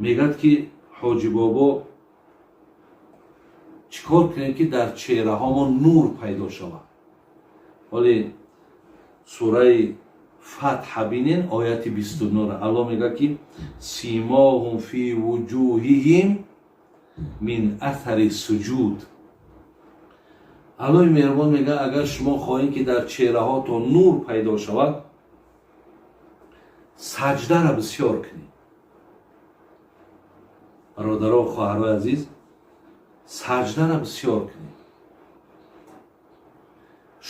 Мегӯяд, ки ҳоҷи бобо, чӣ кор кунем, ки дар чеҳраҳомон нур пайдо шавад? Ҳоле сураи Фатҳа бинен, ояти 29. Аллоҳ мегӯяд, ки симоҳум фи вуҷуҳиҳим мин аthари суҷуд. Аллоҳи меҳрубон мегӯяд, агар шумо хоҳед, ки дар чеҳраҳотон нур пайдо шавад, саҷдара бисёр кунед. Бародаро, хоҳарои азиз, саҷдара бисёр кунед.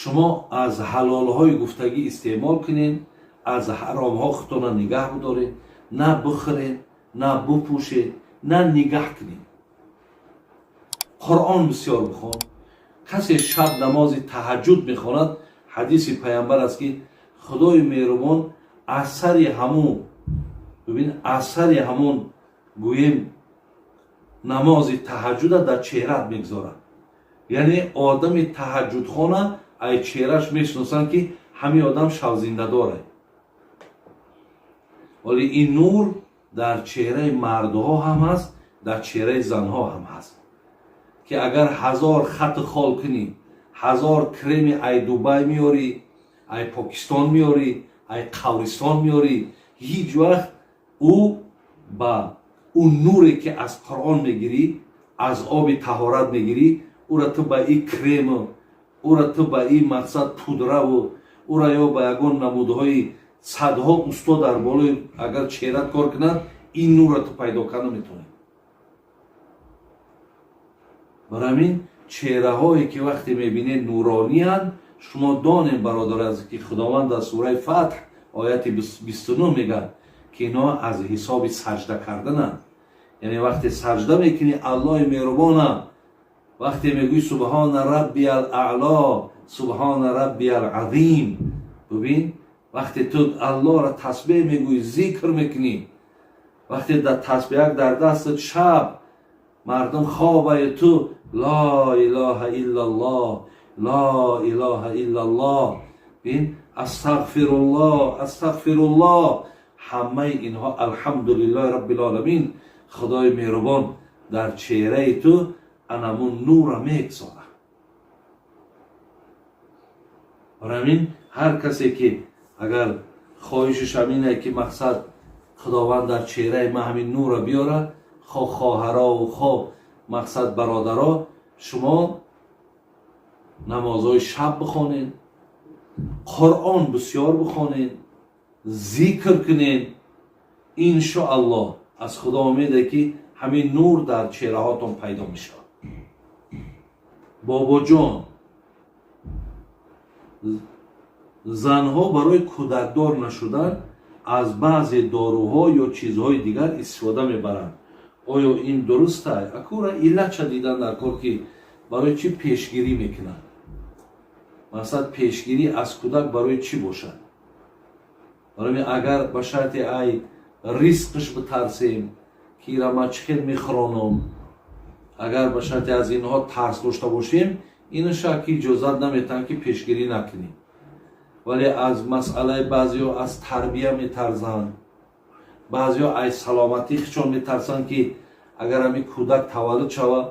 Шумо аз ҳалолҳои гуфтагӣ истеъмол кунед, аз ҳаромҳо худтона нигаҳ бидоред, на бихӯред, на бупӯшед, на нигаҳ кунед. Қуръон бисёр бихон. Касе шаб намози таҳаҷҷуд мехонад, ҳадиси паямбар аст, ки Худои меҳрубон асари ҳамун, бибин, асари ҳамун, гӯем, намози таҳаҷҷуда дар чеҳрат мегузорад. Яъне одами таҳаҷҷудхона ай чеҳраш мешиносанд, ки ҳамин одам шавзиндадорад. Вале ин нур дар чеҳраи мардҳо ҳам ҳаст, дар чеҳраи занҳо ҳам ҳаст, ки агар ҳазор хати хол кунӣ, ҳазор креми ай Дубай меёрӣ, ай Покистон меёрӣ, ай қабристон меёрӣ, ҳеҷ вақт ӯ ба ӯ нуре, ки аз Қуръон мегирӣ, аз оби таҳорат мегирӣ, ӯра ту ба и крему, ӯра ту ба и мақсад пудраву, ӯра ё ба ягон намудҳои садҳо усто дар болои агар чеҳрат кор кунад, ин нурра ту пайдо карда наметавонӣ. Барои ҳамин чеҳраҳое, ки вақте мебинед нурониянд, шумо донем, бародари азиз, ки Худованд дар сураи Фатҳ ояти 29 мегӯяд, ки инҳо аз ҳисоби саҷда кардананд. Яъне вақте саҷда мекунӣ Аллоҳи меҳрубона, вақте мегӯӣ субҳона раббиял аъло, субҳона раббиял азим, бибин, вақте ту Аллоҳро тасбеҳ мегӯӣ, зикр мекунӣ, вақте дар тасбеҳак дар дастат, шаб мардум хобаю ту ло илоҳа иллаллоҳ, ло илоҳа иллаллоҳ, бин, астағфируллоҳ, астағфируллоҳ, ҳамаи инҳо алҳамдулиллоҳи раббил оламин, Худои меҳрубон дар чеҳраи ту анамун нурра мегузорад. Барои ҳамин ҳар касе, ки агар хоҳишаш ҳамине, ки мақсад Худованд дар чеҳраи ман ҳамин нурра биёрад, хо хоҳарову хо мақсад бародаро, шумо намозҳои шаб бихонед, Қуръон бисёр бихонед, зикр кунед. Иншоаллоҳ, аз Худо умеде, ки ҳамин нур дар чеҳраҳотон пайдо мешавад. Бобоҷон, занҳо барои кӯдакдор нашудан аз баъзе доруҳо ё чизҳои дигар истифода мебаранд. Оё ин дуруст аст? Акура иллатша дидан дар кор, ки барои чӣ пешгирӣ мекунанд. Мақсад пешгирӣ аз кӯдак барои чӣ бошад? Барои агар ба шарти ай ризқш битарсем, ки ира ман чӣ хел мехӯронам, агар ба шарти аз инҳо тарс дошта бошем, инаша ки иҷозат наметаҳанд, ки пешгирӣ накунем. Вале аз масъалаи баъзеҳо аз тарбия метарзанд, баъзеҳо аз саломатии худшон метарсанд, ки агар ҳамин кӯдак таваллуд шавад,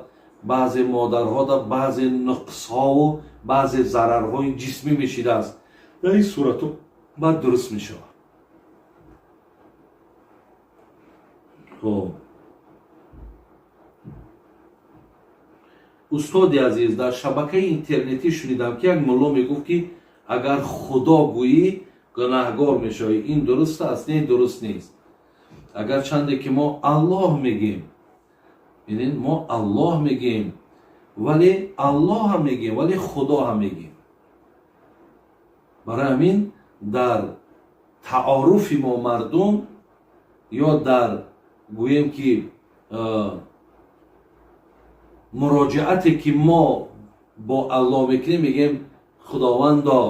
баъзе модарҳода баъзе нуқсҳову баъзе зарарҳои ҷисмӣ мешидааст. Дар ин суратҳо баъд дуруст мешавад. Хоб, устоди азиз, дар шабакаи интернетӣ шунидам, ки як мулло мегуфт, ки агар Худо гӯӣ, гунаҳгор мешавӣ. Ин дуруст аст? Не, дуруст нест. Агарчанде ки мо Аллоҳ мегӯем, бинед, мо Аллоҳ мегӯем, вале Аллоҳ ҳам мегӯем, вале Худо ҳам мегӯем. Барои ҳамин дар таоруфи мо мардум ё дар, гӯем, ки муроҷиате, ки мо бо Аллоҳ мекунем, мегӯем Худовандо,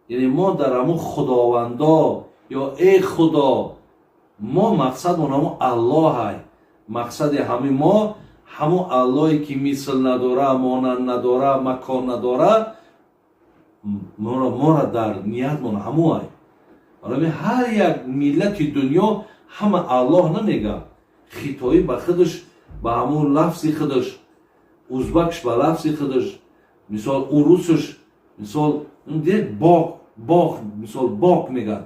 яъне мо дар ҳамун Худовандо ё эй Худо, мо мақсадмон ҳамун Аллоҳай. Мақсади ҳамин мо ҳамун Аллоҳе, ки мисл надора, монанд надора, макон надора, мора дар ниятмон ҳамуай. Барои ҳар як миллати дунё ҳама Аллоҳ намегӯяд. Хитоӣ ба худаш, ба ҳамун лафзи худаш, узбакш ба лафзи худаш, мисол, урусш, мисол, бок, бок, мисол, бок мегӯяд.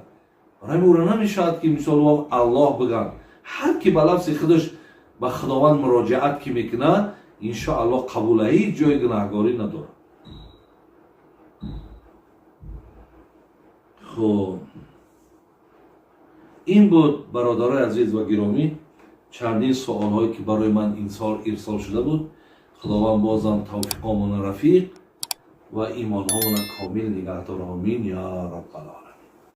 Барои ӯро намешавад, ки мисол Аллоҳ бигӯянд. Ҳар ки ба лафзи худаш ба Худованд муроҷиат ки мекунад, иншоаллоҳ қабула, ҳеҷ ҷои гунаҳгорӣ надорад. Хуб, ин буд, бародарои азиз ва гиромӣ, чандин суолҳое, ки барои ман ирсол шуда буд. Худованд бозам тавфиқомона рафиқ ва имонҳомона комил нигаҳдор. Омин я раббал оламин.